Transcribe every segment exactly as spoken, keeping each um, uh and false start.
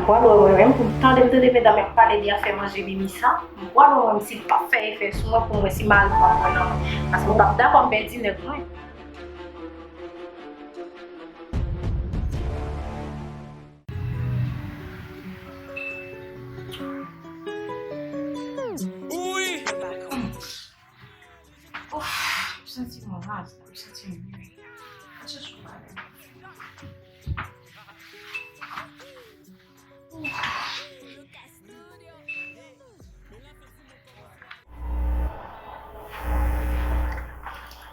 M pral wè mwen menm pou m tande m tande medam y ap pale de afè manje Mimi sa. M pral wè mwen menm si l p ap fè efè sou mwen pou m wè si mari m p ap pran nan mwen. Paske m p ap dakò m pèdi nèg mwen. Ouf, m santi mwen raz la, m santi m lwe. An chèche yon bagay.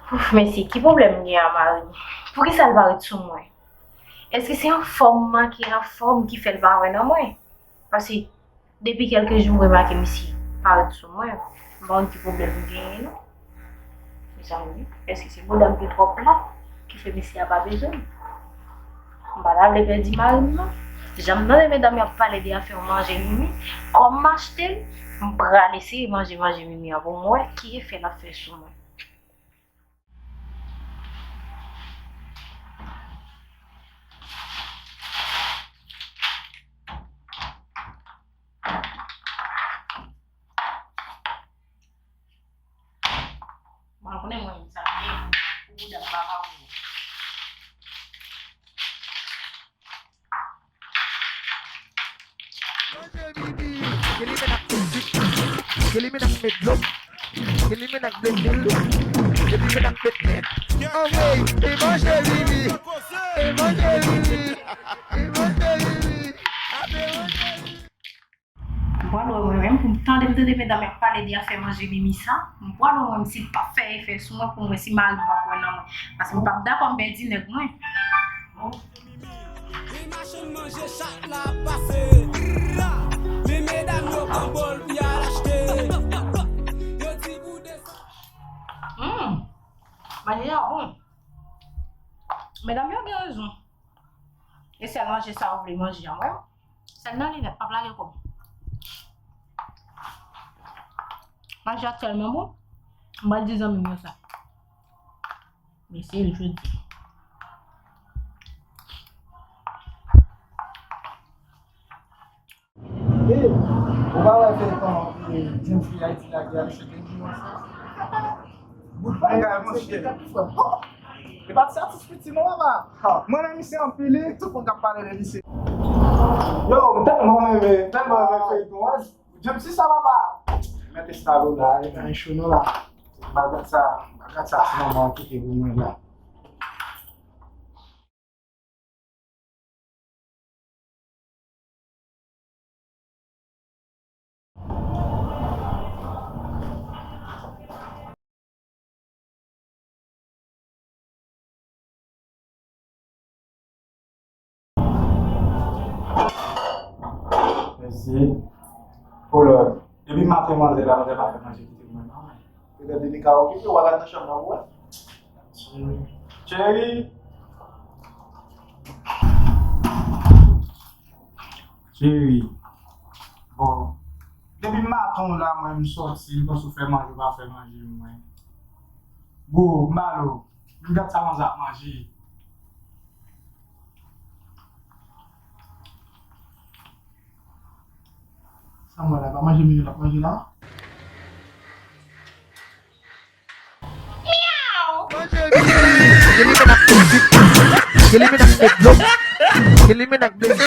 Ouf, mesye, ki pwoblèm m gen a mari m? Poukisa l pa ret sou mwen? Èske se anfòm m manke anfòm ki fè l pa wè nan mwen? Paske depi kèlke jou m remake misye pa ret sou mwen. M pa konn ki pwoblèm m genyen non. Mezanmi, èske se bouda m ki twò plat ki fè mesye a pa bezwen m? M pa ta vle pèdi mari m non. Jan m tande medam y ap pale de afè manje Mimi, kòm m achte l, m pral eseye manje manje Mimi an pou m wè ki efè l ap fè sou mwen. Mwen konnen mwen menm sa m ye pou bouda m pa ka wè. Manje Mimi, gen li menm ak met dlo, gen li menm ak blende l, gen li menm ak met nèt. Anmwey, e manje Mimi, e manje Mimi, e manje Mimi, ape manje Mimi. M pral wè mwen menm pou m tande m tande medam y ap pale de afè manje Mimi sa. M pral wè mwen menm si l p ap fè efè sou mwen pou m wè si mari m p ap wè nan mwen. Paske m p ap dakò m pèdi nèg mwen. Li machann manje chak la ap pase. Li medam yo pran bòl pou y al achte. Yo di pou desann. Hmm. Manje a bon. Medam yo gen rezon. E sèl manje sa ou vle manje a mwen. Sèl nan linèt, p ap lage kòb. Manje a tèlman bon, m pral di zanmi m yo sa. M eseye l jodi. Ou pa wè feyton James Lee Haiti la ki al cheke Guillaume sa? Bout bagay, monchè. E pa t satisfè ti non, papa. Mwen renmen misye anpil, wi. Tout moun k ap pale de misye. Yo, m tèlman renmen, tèlman renmen feyton an. James Lee sa, papa. Mete sa lo la, e pa cho non la. Bagay sa, bagay sa, ti manman kite pou mwen la. Mèsi. O Lòd. Depi maten manzè la, manzè pa fè manje kite mwen non. Petèt li ka okipe, w al nan chanm nan pou wè. Cheri. Cheri. Bon. Depi maten la, mwen, m sòti, m panse w fè manje, w pa fè manje, mwen. Bon, m ba l, m gad sa manzè ap manje. Sa mwen la, pa manje mwen l ap manje la. Manje mwen. Elimine ak blende. Elimine ak blende.